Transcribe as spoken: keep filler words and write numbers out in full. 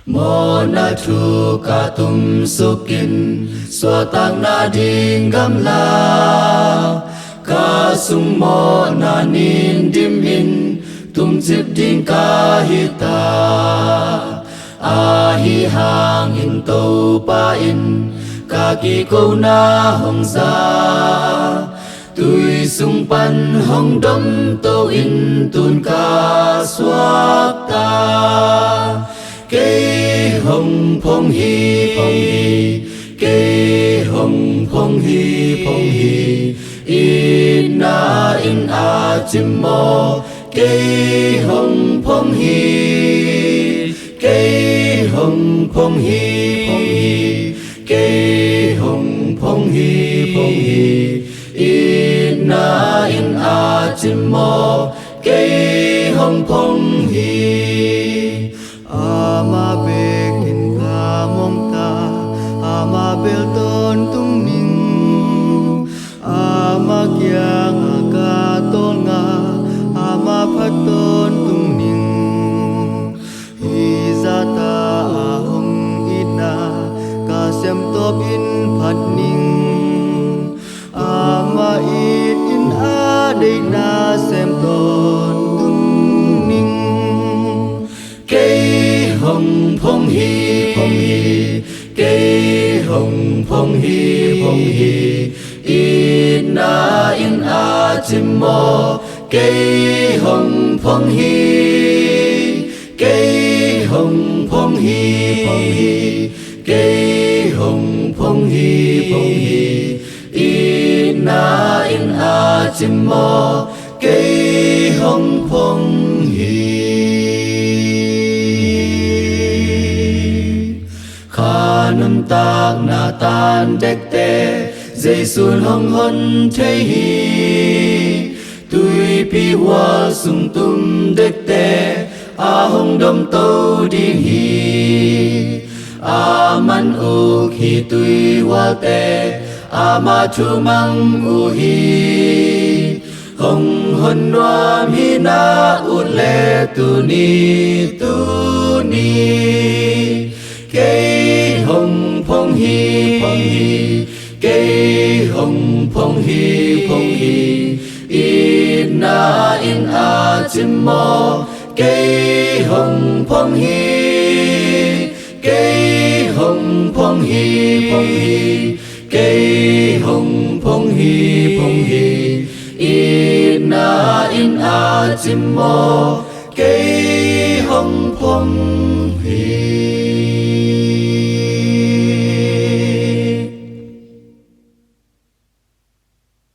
Mawhna thu ka tumsukin suahtakna ding gamla, ka sung mawhna nin dimin tumcip ding ka hita. Ahi hangin Topa in ka kikona hong za, tui sung pan hong domto in tun ka suakta. Kei hong phong hi, phong hi, kei hong phong hi, phong hi. Itna in a cimmaw, kei hong phong hi, kei hong phong hi, phong hi. Kei hong phong hi, phong hi. Itna in a cimmaw, kei hong phong hi. Amah bekin ka mongta, amah bel tawntung ning. Amah kiangah ka tawlnga, amah phat tawntung ning. Hih zahta a hong itna ka semtawp in phat ning. Amah it in a deihna sem tawntung ning. Kei hong phong hi, phong hi, kei hong phong hi, phong hi. Itna in a cimmaw, kei hong phong hi, kei hong phong hi, phong hi. Kei hong phong hi, phong hi. Itna in a cimmaw, kei hong phong hi. Kha nuntakna tan dekte Jesu'n hong hon thei hi. Tuipi hual sung tum dekte a hong domto ding hi. A man uk hi tui hualte, amah thu mang uh hi. Hong hon nuam hi na uh leh tuni, tuni. Kei hong phong hi, phong hi. Kei hong phong hi, phong hi. Itna in a cimmaw, kei hong phong hi. Kei hong phong hi, phong hi. Kei hong phong hi, phong hi. Itna in a cimmaw, kei hong phong